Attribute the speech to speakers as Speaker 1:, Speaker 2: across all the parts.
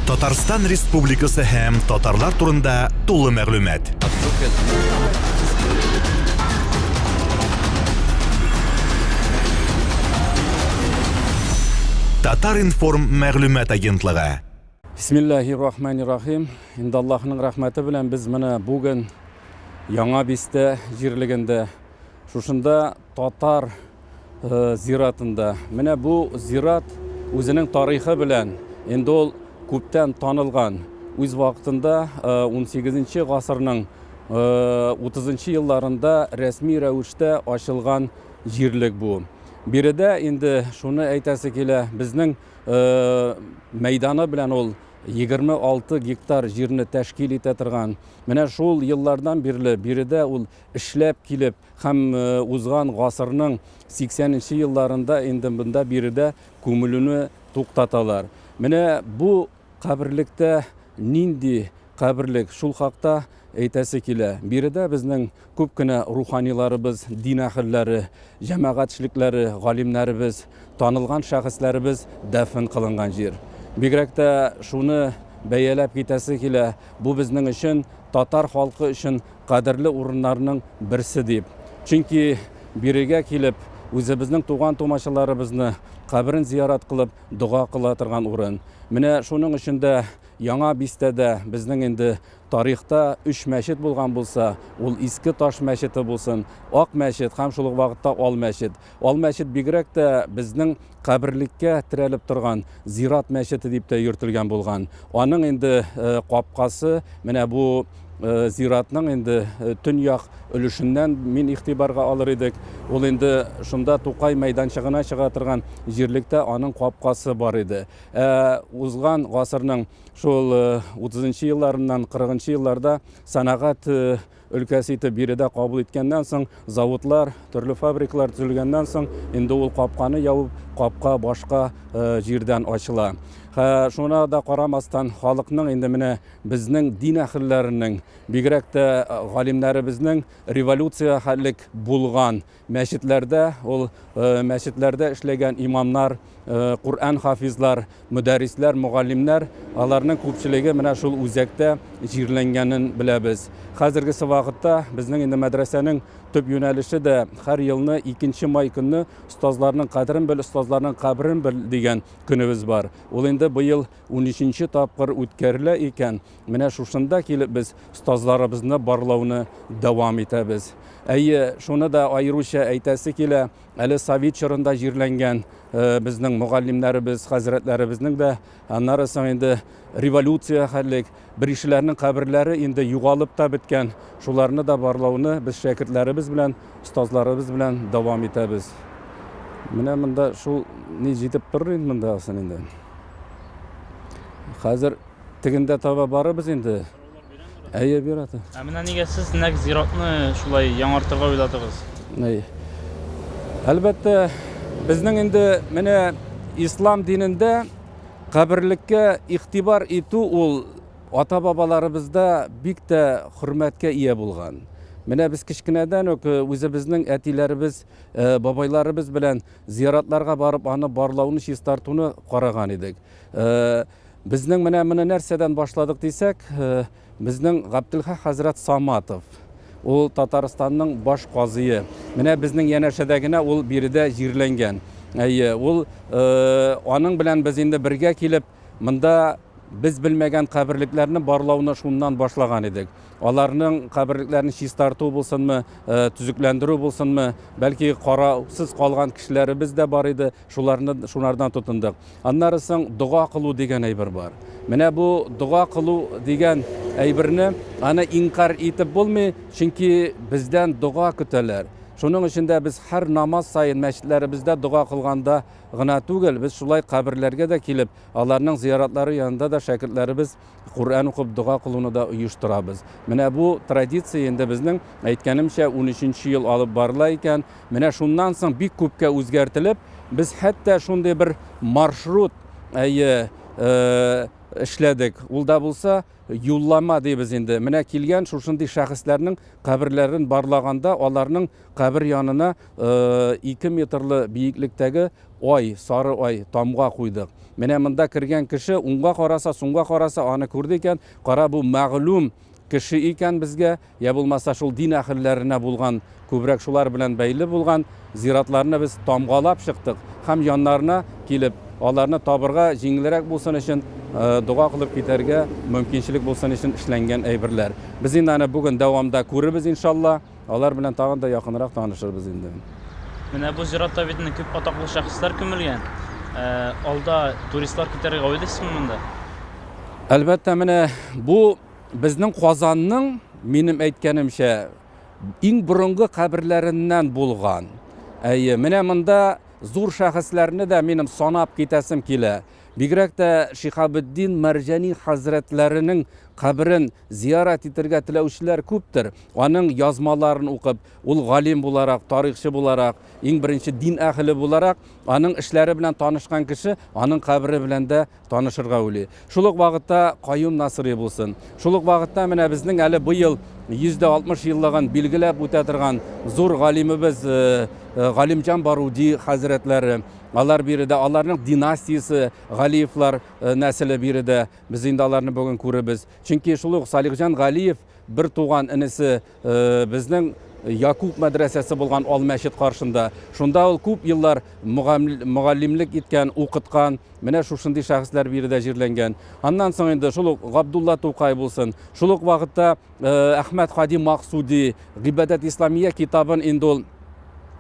Speaker 1: Татарстан Республикасы һәм татарлар турында тулы мәгълүмат. Татар-информ мәгълүмат агентлыгы.
Speaker 2: Бисмиллахи рахмани рахим. Инде Аллаһның рәхмәте белән без менә бүген Яңа бистә җирлегендә шушында татар зиратында. Менә бу зират үзенең тарихы белән инде ул күптән танылган. Үз вакытында 18 гасырның 30 елларында рәсми рәвештә ачылган җирлек бу. Биредә инде шуны әйтәсе килә, безнең мәйданы белән ул 26 гектар җирне тәшкил итә торган. Менә шул еллардан бирле биредә ул эшләп килеп һәм узган гасырның 80 нче елларында инде монда биредә күмелүне туктаталар. Менә бу каберлектә нинди каберлек, шул хакта әйтәсе килә. Биредә безнең күп кенә руханиларыбыз, дин әһелләре, җәмәгать эшлекләре, галимнәребез, танылган шәхесләребез дәфен кылынган җир. Бигрәк тә шуны бәяләп китәсе килә, бу безнең өчен, татар халкы өчен кадерле урыннарның берсе дип. Чөнки бирегә килеп, үзебезнең туган-тумачаларыбызны каберен зиярат кылып, дога кыла торган урын. Менә шуның өчен дә Яңа бистәдә безнең инде тарихта өч мәчет булган булса, ул Иске Таш мәчете булсын, Ак мәчет һәм шул ук вакытта Ал мәчет. Ал мәчет бигрәк тә безнең каберлеккә терәлеп торган зират мәчете дип тә йөртелгән булган. Аның инде капкасы менә бу зиратның инде төньяк өлешеннән мин игътибарга алыр идек. Ул инде шунда Тукай мәйданчыгына чыга торган җирлектә аның капкасы бар иде. Ә узган гасырның шул 30 елларыннан 40 елларда сәнәгать өлкәсе итеп биредә кабул иткәннән соң, заводлар, төрле фабрикалар төзелгәннән соң, инде ул капканы ябып, капка башка җирдән ачыла. Шуна да карамастан, халыкның инде менә безнең дин әһелләренең, бигрәк тә галимнәребезнең революция хәллек булган мәчетләрдә, ул мәчетләрдә эшләгән имамнар, Коръән хафизлар, мөдәррисләр, мөгаллимнәр, аларның күпчелеге менә шул үзәктә җирләнгәнен беләбез. Хәзергесе вакытта безнең инде мәдрәсәнең төп юнәлеше дә һәр елны 2 май көнне остазларның кадерен бел, остазларның каберен бел дигән көнебез бар. Ул инде быел унөченче тапкыр үткәрелә икән, менә шушында килеп без остазларыбызны барлауны дәвам итәбез. Әйе, шуны да аеруча әйтәсе килә, әле совет чорында җирләнгән безнең мөгаллимнәребез, хәзрәтләребезнең дә, аннары соң инде революция хәллек, беришеләрнең каберләре инде югалып та беткән, шуларны да барлауны без шәкертләребез белән, остазларыбыз белән дәвам итәбез. Менә монда шул ни җитеп торыр инде мондасын инде. Хәзер тегендә таба барыбыз инде. Әйе, бирә.
Speaker 3: Ә менә нигә сез нәкъ зиратны шулай яңартырга уйладыгыз?
Speaker 2: Әйе. Әлбәттә, безнең инде менә ислам динендә каберлеккә игътибар итү ул ата-бабаларыбызда бик тә хөрмәткә ия булган. Менә без кечкенәдән үк үзебезнең әтиләребез, бабайларыбыз белән зиратларга барып аны барлауны, чистартуны караган идек. Безнең менә моны нәрсәдән башладык дисәк, безнең Габделхак хәзрәт Саматов, ул Татарстанның баш казые. Менә безнең янәшәдә генә ул биредә җирләнгән. Әйе, ул аның белән без инде бергә килеп, монда без белмәгән каберлекләрне барлауны шуннан башлаган идек. Аларның каберлекләрен чистарту булсынмы, төзекләндерү булсынмы, бәлки караусыз калган кешеләребез дә бар иде, шуларны шунардан тотындык. Аннары соң дога кылу дигән әйбер бар. Менә бу дога кылу дигән әйберне аны инкарь итеп булмый, чөнки бездән дога көтәләр. Шуның өчен дә без һәр намаз саен мәчетләребездә дога кылганда гына түгел, без шулай каберләргә дә килеп, аларның зияратлары янында да шәкертләребез Коръән укып дога кылуны да оештырабыз. Менә бу традиция инде безнең, әйткәнемчә, унөченче ел алып барыла икән. Менә шуннан соң бик күпкә үзгәртелеп, без хәтта шундый бер маршрут, әйе, эшләдек. Ул да булса юллама дибез инде. Менә килгән шушындый шәхесләрнең каберләрен барлаганда аларның кабер янына 2 метрлы биеклектәге ай, сары ай, тамга куйдык. Менә монда кергән кеше уңга караса, сулга караса, аны күрде икән, кара бу мәгълүм кеше икән безгә, я булмаса шул дин әһелләренә булган, күбрәк шулар белән бәйле булган зиратларны без тамгалап чыктык һәм яннарына килеп, аларны табырга җиңелрәк булсын өчен, дога кылып китәргә мөмкинчелек булсын өчен эшләнгән әйберләр. Без инде аны бүген дәвамда күрербез, иншалла, алар белән тагын да якынрак танышырбыз инде.
Speaker 3: Менә бу зиратта бит инде күп атаклы шәхесләр күмелгән. Алда туристлар китәргә уйлыйсызмы монда?
Speaker 2: Әлбәттә, менә бу Безнең Казанның, минем әйткәнемчә, иң борынгы каберләреннән булган. Әйе, менә монда зур шәхесләрне дә минем санап китәсем килә. Бигрәк тә Шиһабетдин Мәрҗани хәзрәтләренең каберен зиярат итергә теләүчеләр күптер. Аның язмаларын укып, ул галим буларак, тарихчы буларак, иң беренче дин әһеле буларак, аның эшләре белән танышкан кеше аның кабере белән дә танышырга уйлый. Шул ук вакытта Каюм Насыйри булсын. Шул ук вакытта менә безнең әле быел 160 еллыгын билгеләп үтә торган зур галимебез э, э, Галимҗан Баруди хәзрәтләре, алар биредә, аларның династиясе Галиевлар э, нәселе биредә. Без инде аларны бүген күрербез. Чөнки шул ук Салихҗан Галиев бер туган энесе безнең Якуб мәдрәсәсе булган Ал мәчет каршында. Шунда ул күп еллар мөгаллимлек иткән, укыткан. Менә шушындый шәхесләр биредә җирләнгән. Аннан соң инде шул ук Габдулла Тукай булсын, шул ук вакытта э, Әхмәт Хади Максуди, Гыйбадәт Исламия китабын инде ул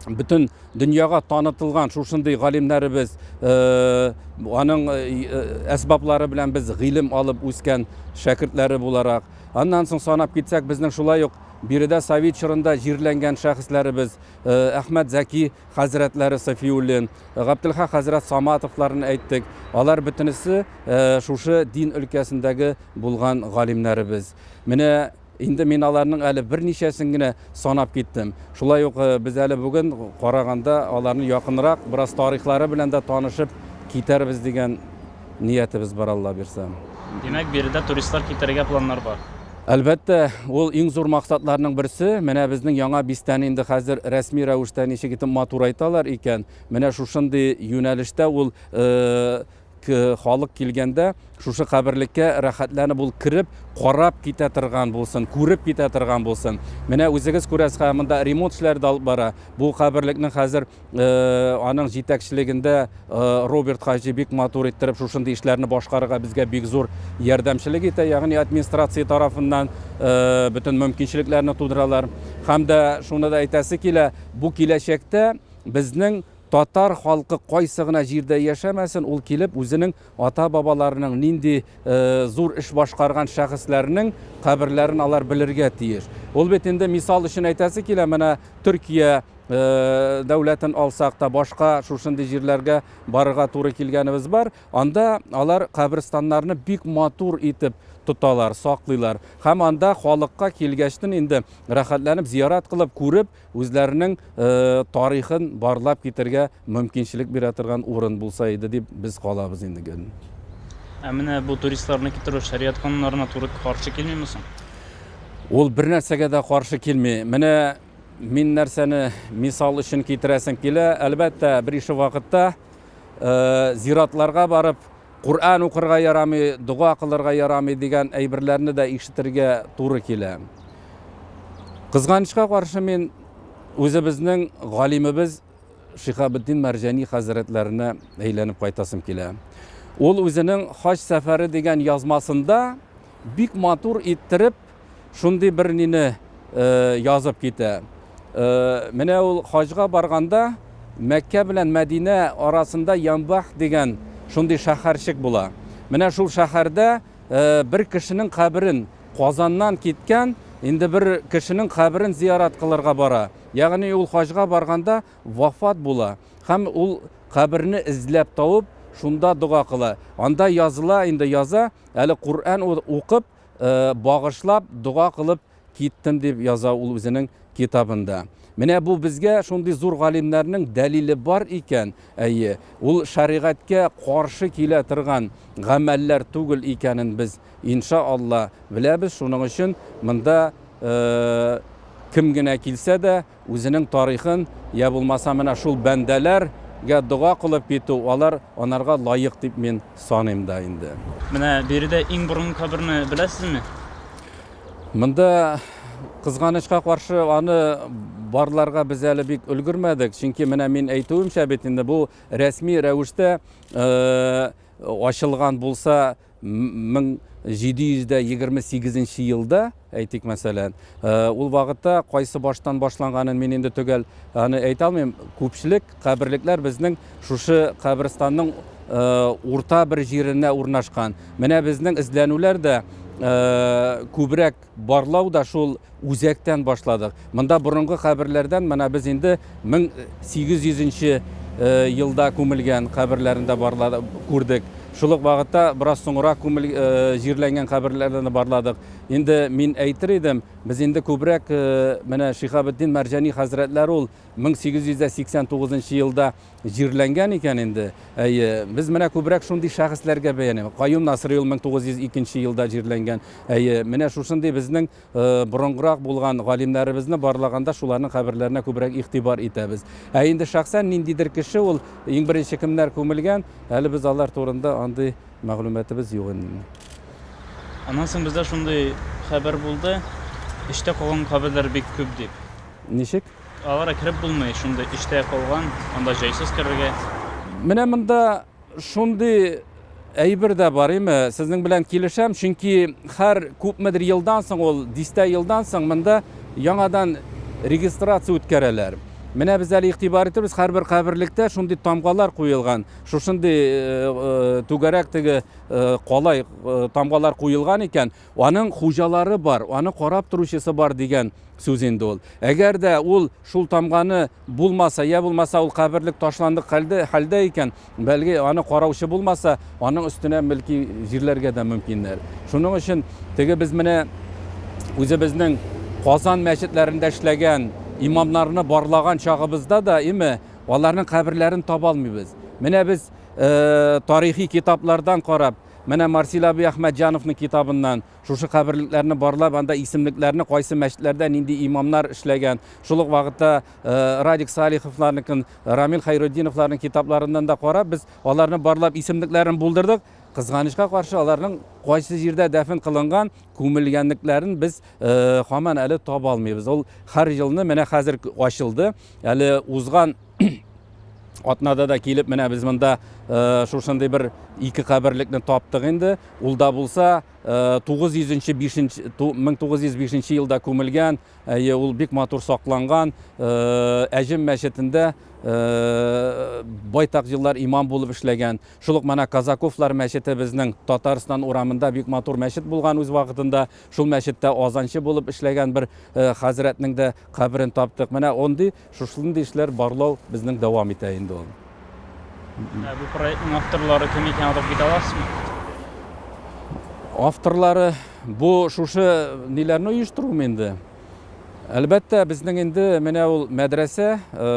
Speaker 2: бөтен дөньяга танытылган шушындый галимнәребез, э, аның э, әсбаплары белән без гыйлем алып үскән шәкертләре буларак. Аннан соң санап китсәк, безнең шулай ук биредә совет чорында җирләнгән шәхесләребез, Әхмәт Зәки хәзрәтләре Сафиуллин, Габделхак хәзрәт Саматовларны әйттек. Алар бөтенесе э, шушы дин өлкәсендәге булган галимнәребез. Менә инде мин аларның әле берничәсен генә санап киттем. Шулай ук э, без әле бүген караганда аларны якынрак, бераз тарихлары белән дә танышып китәрбез дигән ниятебез бар, Алла бирсә.
Speaker 3: Димәк, биредә туристлар китәргә планнар бар.
Speaker 2: Әлбәттә, ул иң зур максатларның берсе. Менә безнең яңа бистәне инде хәзер рәсми рәвештә ничек итеп матурайталар икән. Менә шушындый юнәлештә ул э, халык килгәндә шушы каберлеккә рәхәтләнеп ул кереп, карап китә торган булсын, күреп китә торган булсын. Менә үзегез күрәсез, хәзер монда ремонт эшләре дә алып бара. Бу каберлекнең хәзер Э, аның җитәкчелегендә э, Роберт Хаҗи бик матур иттереп шушындый эшләрне башкарырга безгә бик зур ярдәмчелек итә, ягъни администрация тарафыннан э, бөтен мөмкинчелекләрне тудыралар. Һәм дә шуны да әйтәсе килә, бу киләчәктә безнең татар халкы кайсы гына җирдә яшәмәсен, ул килеп үзенең ата-бабаларының нинди зур эш башкарган шәхесләрнең каберләрен алар белергә тиеш. Ул бит инде мисал өчен әйтәсе килә, менә Төркия Э, дәүләтен алсак та, башка шушындый җирләргә барырга туры килгәнебез бар. Анда алар каберстаннарны бик матур итеп тоталар, саклыйлар. Һәм анда халыкка килгәчтен инде рәхәтләнеп зиярат кылып, күреп, үзләренең э, тарихын барлап китергә мөмкинчелек бирә торган урын булса иде дип без калабыз инде.
Speaker 3: Ә менә бу туристларны китерү шәригать кануннарына туры каршы килмиме соң?
Speaker 2: Ул бер нәрсәгә дә каршы килми. Менә Мин нәрсәне мисал өчен китерәсем килә, әлбәттә, бер ише вакытта э, зиратларга барып, Коръән укырга ярамый, дога кылырга ярамый дигән әйберләрне дә ишетергә туры килә. Кызганычка каршы мин үзебезнең галимебез Шиһабетдин Мәрҗани хәзрәтләренә әйләнеп кайтасым килә. Ул үзенең Хаҗ сәфәре дигән язмасында бик матур иттереп шундый бер нине э, язып китә. Э, менә ул хаҗга барганда Мәккә белән Мәдинә арасында Ямбах дигән шундый шәһәрчек була. Менә шул шәһәрдә э, бер кешенең каберен Казаннан киткән, инде бер кешенең каберен зиярат кылырга бара. Ягъни ул хаҗга барганда вафат була һәм ул каберне эзләп табып, шунда дога кыла. Анда языла, инде яза, әле Коръән укып, багышлап, дога кылып киттем дип яза ул үзенең китабында. Менә бу безгә шундый зур галимнәрнең дәлиле бар икән, әйе, ул шәригатькә каршы килә торган гамәлләр түгел икәнен без, инша Алла, беләбез. Шуның өчен монда кем генә килсә дә, үзенең тарихын, я булмаса менә шул бәндәләр гә дога кылып китү, алар анарга лаек дип мин саныйм да инде.
Speaker 3: Менә биредә иң борынгы каберне беләсезме?
Speaker 2: Монда, кызганычка каршы, аны барларга без әле бик өлгермәдек, чөнки менә мин әйтүемчә бит инде бу рәсми рәвештә ачылган булса 1728 елда, әйтик мәсәлән, ул вакытта кайсы баштан башланганын мин инде төгәл аны әйтә алмыйм. Күпчелек каберлекләр безнең шушы каберстанның урта бер җиренә урнашкан. Менә безнең эзләнүләр дә күбрәк барлау да шул үзәктән башладык. Монда борынгы каберләрдән менә без инде 1800 нче елда күмелгән каберләрен дә барладык, күрдек. Шул ук вакытта бераз соңрак күмел җирләнгән каберләрне дә барладык. Инде мин әйтер идем, без инде күбрәк менә Шиһабетдин Мәрҗани хәзрәтләре ул 1889 нчы елда җирләнгән икән инде. Әйе, без менә күбрәк шундый шәхесләргә бәянәбез. Каюм Насыйри ул 1902 елда җирләнгән. Әйе, менә шушындый безнең э, борынгырак булган галимнәребезне барлаганда шуларның каберләренә күбрәк игътибар итәбез. Ә инде шәхсән ниндидер кеше ул иң беренче кемнәр күмелгән, әле без алар турында андый мәгълүматыбыз юк инде.
Speaker 3: Аннан соң бездә шундый хәбәр булды, эчтә калган каберләр бик күп дип.
Speaker 2: Ничек?
Speaker 3: Аларга кереп булмый, шундый эчтә калган, анда җайсыз керергә.
Speaker 2: Менә монда шундый әйбер дә бар, име? Сезнең белән килешәм, чөнки һәр күпмедер елдан соң, ул дистә елдан соң монда яңадан регистрация үткәрәләр. Менә без әле игътибар итәбез, һәрбер каберлектә шундый тамгалар куелган, шушындый э, э, түгәрәк теге э, калай тамгалар куелган икән. Аның хуҗалары бар, аны карап торучысы бар дигән сүз инде ул. Әгәр дә ул шул тамганы булмаса, я булмаса ул каберлек ташландык хәлдә, хәлдә икән, бәлки аны караучы булмаса, аның өстенә мөлки җирләргә дә мөмкиннәр. Шуның өчен теге без менә үзебезнең Казан мәчетләрендә эшләгән имамнарны барлаган чагыбызда да, име, аларның каберләрен таба алмыйбыз. Менә без э, тарихи китаплардан карап, Менә Марсил абый Әхмәтҗановның китабыннан шушы каберлекләрне барлап, анда исемлекләрне кайсы мәчетләрдә нинди имамнар эшләгән, шул ук вакытта э, Радик Салиховларныкын, Рамил Хәйретдиновларның китапларыннан да карап, без аларны барлап исемлекләрен булдырдык. Кызганычка каршы, аларның кайсы җирдә дәфен кылынган, күмелгәнлекләрен без э, һаман әле таба алмыйбыз. Ул һәр елны менә хәзер ачылды. Әле узган атнада да килеп менә без монда э, шушындый бер ике каберлекне таптык инде. Ул да булса 905 1905 елда күмелгән, әйе, ул бик матур сакланган. Э, Әҗем мәчетендә э, байтак еллар имам булып эшләгән. Шул ук менә Казаковлар мәчете безнең Татарстан урамында бик матур мәчет булган үз вакытында. Шул мәчеттә азанчы булып эшләгән бер хәзрәтнең дә каберен таптык. Менә ондый Шушындый эшләр барлау безнең дәвам итә инде ул.
Speaker 3: Ә бу проектның авторлары кем икәнен атап китә аласызмы?
Speaker 2: Авторлары бу шушы ниләрне оештырумы инде? Әлбәттә, безнең инде менә ул мәдрәсә э,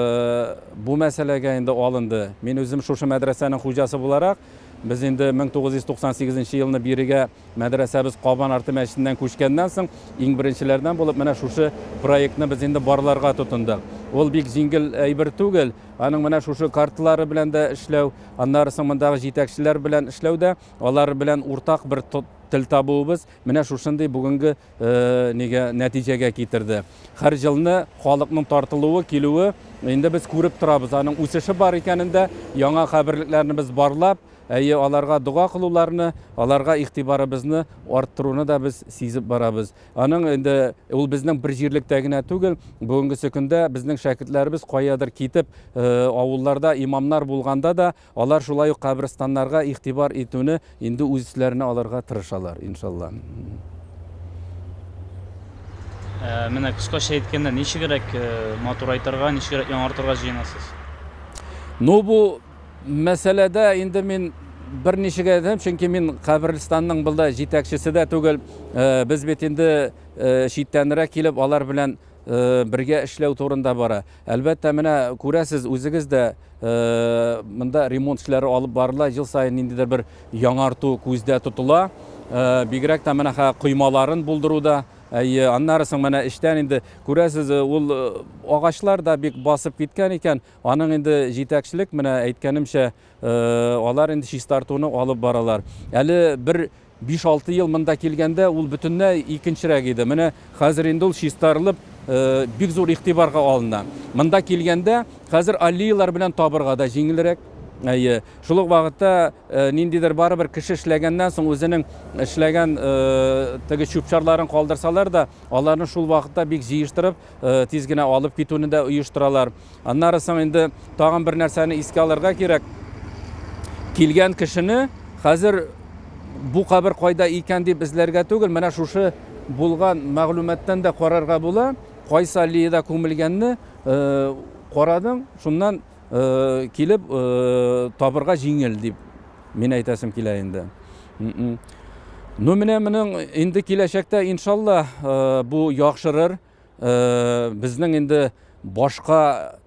Speaker 2: бу мәсьәләгә инде алынды. Мин үзем шушы мәдрәсәнең хуҗасы буларак, без инде 1998 елны бирегә Мәдрәсәбез Кабан арты мәчетеннән күчкәннән соң, иң беренчеләрдән булып менә шушы проектны без инде барларга тотындык. Ул бик җиңел әйбер түгел. Аның менә шушы карталары белән дә эшләү, аннары соң мондагы җитәкчеләр белән эшләү дә, алар белән уртак бер тел табуыбыз менә шушындый бүгенге э, нигә нәтиҗәгә китерде. Һәр елны халыкның тартылуы, килүе инде без күреп торабыз. Аның үсеше бар икәнен дә, яңа каберлекләрне без барлап, Әйе, аларга дога кылуларны, аларга игътибарыбызны арттыруны да без сизеп барабыз. Аның инде ул безнең бер җирлектә генә түгел, бүгенгесе көндә безнең шәкертләребез каядыр китеп, э, авылларда имамнар булганда да, алар шулай ук каберстаннарга игътибар итүне инде үз өсләренә алырга тырышалар, иншалла.
Speaker 3: Э, менә кыскача әйткәндә, ничегрәк э, матурайтырга, ничегрәк яңартырга җыенасыз?
Speaker 2: Ну, бу Мәсьәләдә инде мин берничек әйтәм, чөнки мин каберстанның булда җитәкчесе дә түгел. Э, без бит инде э, читтәнрәк килеп, алар белән э, бергә эшләү турында бара. Әлбәттә, менә күрәсез үзегез дә, монда ремонт эшләре алып барыла, ел саен ниндидер бер яңарту күздә тотыла. Бигрәк тә менә коймаларын булдыруда. Әйе, аннары соң менә эчтән инде күрәсез, ул агачлар да бик басып киткән икән. Аның инде җитәкчелек, менә әйткәнемчә, алар инде чистартуны алып баралар. Әле бер 5-6 ел монда килгәндә ул бөтенләй икенчерәк иде. Менә хәзер инде ул чистарылып, бик зур игътибарга алына. Монда килгәндә хәзер аллеялар белән табырга да җиңелрәк. Әйе. Шул ук вакытта ниндидер барыбер кеше эшләгәннән соң үзенең эшләгән теге чүп-чарларын калдырсалар да, аларны шул вакытта бик җыештырып, тиз генә алып китүне дә оештыралар. Аннары соң инде тагын бер нәрсәне искә алырга кирәк. Килгән кешене хәзер бу кабер кайда икән дип эзләргә түгел, менә шушы булган мәгълүматтан да карарга була. Кайсы аллеяда күмелгәнне э, карадың, шуннан э, килеп э, табырга җиңел дип мин әйтәсем килә инде. Ну менә моның инде киләчәктә иншалла бу яхшырыр. Безнең инде башка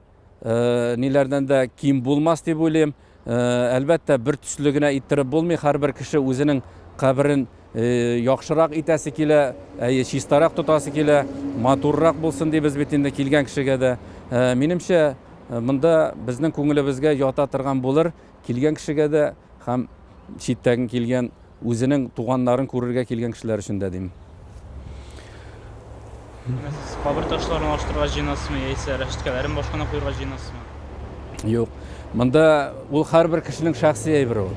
Speaker 2: ниләрдән дә ким булмас дип уйлыйм. Әлбәттә, бер төсле генә иттереп булмый. Һәрбер кеше үзенең каберен яхшырак итәсе килә, әйе, чистарак тотасы килә, матуррак булсын дибез бит инде килгән кешегә дә. Минемчә, монда безнең күңелебезгә ята торган булыр, килгән кешегә дә һәм читтән килгән Үзенең туганнарын күрергә килгән кешеләр өчен дә дим.
Speaker 3: Менә сез кабер ташларын алыштырырга җыенасызмы яисә рәшәткәләрен башканы куярга җыенасызмы?
Speaker 2: Юк. Монда ул һәрбер кешенең шәхси әйбере ул.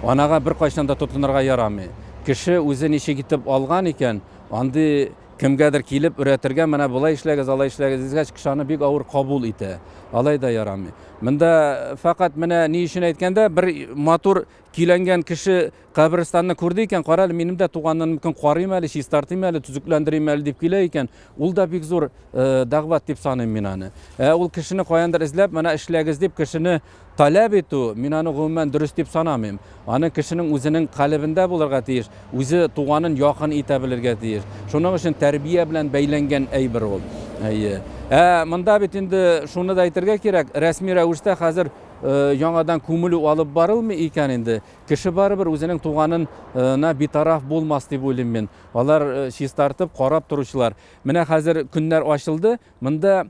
Speaker 2: Анага беркайчан да тотынырга ярамый. Кеше үзе ничек итеп алган икән, андый кемгәдер килеп өйрәтергә, менә болай эшләгез, алай эшләгез дигәч, кеше аны бик авыр кабул итә. Алай да ярамый. Монда фәкать менә ни өчен әйткәндә, бер матур Көйләнгән кеше каберстанны күрде икән, кара әле, минем дә туганнарныкын карыйм әле, чистартыйм әле, төзекләндерим әле дип килә икән, ул да бик зур э, дәгъват дип саныйм мин аны. Ә ул кешене каяндыр эзләп, менә эшләгез дип кешене таләп итү, мин аны гомумән дөрес дип санамыйм. Аны кешенең үзенең калебендә булырга тиеш, үзе туганын якын итә белергә тиеш. Шуның өчен тәрбия белән бәйләнгән әйбер ул. Әйе. Ә монда бит инде шуны да әйтергә кирәк, рәсми рәвештә хәзер яңадан күмелү алып барылмый икән инде, кеше барыбер үзенең туганына битараф булмас дип уйлыйм мин. Алар чистартып, карап торучылар. Менә хәзер көннәр ачылды, монда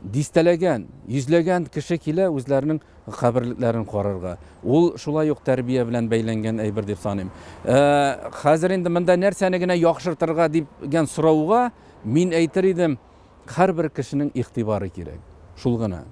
Speaker 2: дистәләгән, йөзләгән кеше килә үзләренең каберлекләрен карарга. Ул шулай ук тәрбия белән бәйләнгән әйбер дип саныйм. Хәзер инде монда нәрсәне генә яхшыртырга дигән сорауга мин әйтер идем, Һәрбер кешенең игътибары кирәк. Шул гына.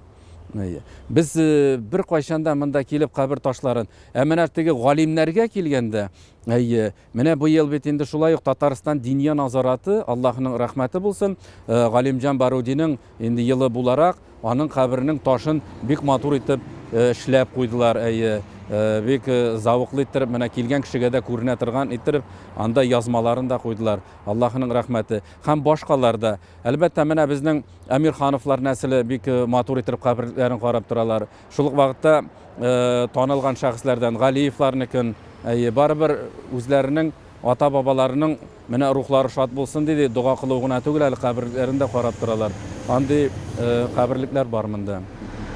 Speaker 2: Без э, бер кайчан да монда килеп кабер ташларын, ә менә теге галимнәргә килгәндә, әйе, менә быел бит инде шулай ук Татарстан Диния назараты, Аллаһның рәхмәте булсын, э, Галимҗан Барудиның инде елы буларак, аның каберенең ташын бик матур итеп э, эшләп куйдылар, әйе, бик завыклы иттереп, менә килгән кешегә дә күренә торган иттереп, анда язмаларын да куйдылар. Аллаһының рәхмәте. Һәм башкалар да. Әлбәттә, менә безнең Әмирхановлар нәселе бик э, матур итеп каберлекләрен карап торалар. Шул ук вакытта э, танылган шәхесләрдән Галиевларныкын, әйе, барыбер үзләренең ата-бабаларының менә рухлары шат булсын диде, дога кылу гына түгел, әле каберлекләрен дә карап торалар. Андый э, каберлекләр бар монда.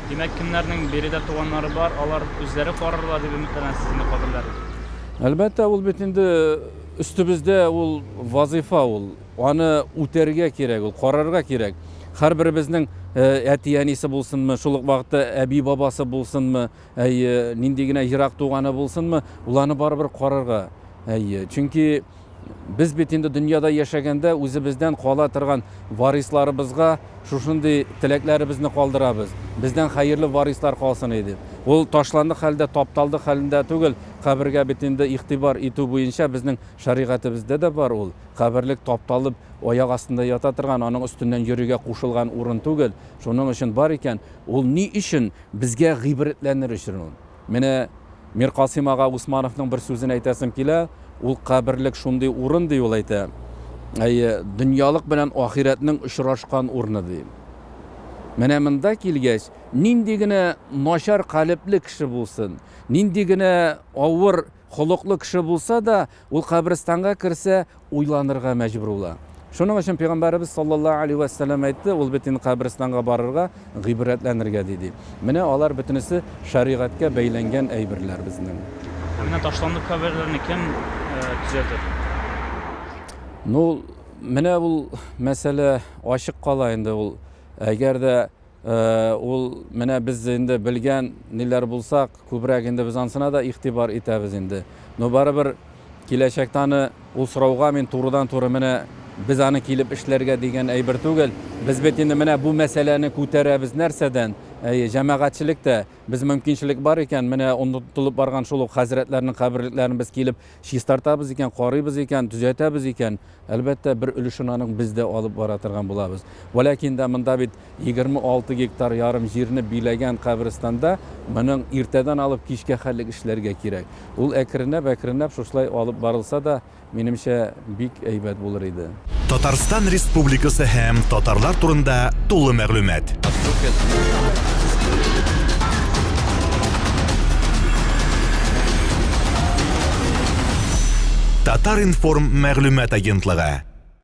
Speaker 3: Димәк, кемнәрнең биредә туганнары бар, алар үзләре карарлар дип өметләнәсез инде каберләрен.
Speaker 2: Әлбәттә, ул бит инде Өстебездә ул вазыйфа ул. Аны үтәргә кирәк ул, карарга кирәк. Һәрберебезнең э, әти-әнисе булсынмы, шул ук вакытта әби-бабасы булсынмы, әйе, нинди генә ерак туганы булсынмы, ул аны барыбер карарга. Әйе, чөнки без бит инде дөньяда яшәгәндә үзебездән кала торган варисларыбызга шушындый теләкләребезне калдырабыз. Бездән хәерле варислар калсын иде. Ул ташландык хәлдә, тапталдык хәлендә түгел, Кабергә бит инде игътибар итү буенча безнең шәригатебездә дә бар ул. Каберлек тапталып, аяк астында ята торган, аның өстеннән йөрергә кушылган урын түгел. Шуның өчен бар икән, ул ни өчен? Безгә гыйбрәтләнер өчен ул. Менә Миркасыйм ага Усмановның бер сүзен әйтәсем килә, ул каберлек шундый урын, ди ул әйтә. Әйе, дөньялык белән ахирәтнең очрашкан урыны, ди. Менә монда килгәч, нинди генә начар калепле кеше булсын, Нинди генә авыр холыклы кеше булса да, ул каберстанга керсә, уйланырга мәҗбүр була. Шуның өчен пәйгамбәребез саллаллаһу алейһи вә сәлләм әйтте, ул бит инде каберстанга барырга, гыйбрәтләнергә ди, ди. Менә алар бөтенесе шәригатькә бәйләнгән әйберләр безнең.
Speaker 3: Ә менә ташландык каберләрне кем төзәтер?
Speaker 2: Ну, менә ул мәсьәлә ачык кала инде ул. Әгәр дә Ул менә без инде белгән ниләр булсак, күбрәк инде без ансына да игътибар итәбез инде. Но барыбер киләчәктә аны ул сорауга мин турыдан-туры менә без аны килеп эшләргә дигән әйбер түгел. Без бит инде менә бу мәсьәләне күтәрәбез нәрсәдән? Әйе, җәмәгатьчелек тә без мөмкинчелек бар икән, менә онытылып барган шул ук хәзрәтләрнең каберлекләрен без килеп чистартабыз икән, карыйбыз икән, төзәтәбез икән, әлбәттә, бер өлешен аның без дә алып бара торган булабыз. Вәләкин дә монда бит 26 гектар ярым җирне биләгән каберстанда моның иртәдән алып кичкә хәтлек эшләргә кирәк. Ул әкренләп-әкренләп шушылай алып барылса да, минемчә, бик әйбәт булыр иде.
Speaker 1: Татарстан Республикасы һәм татарлар турында тулы мәгълүмат. Татар-информ мәгълүмат агентлыгы.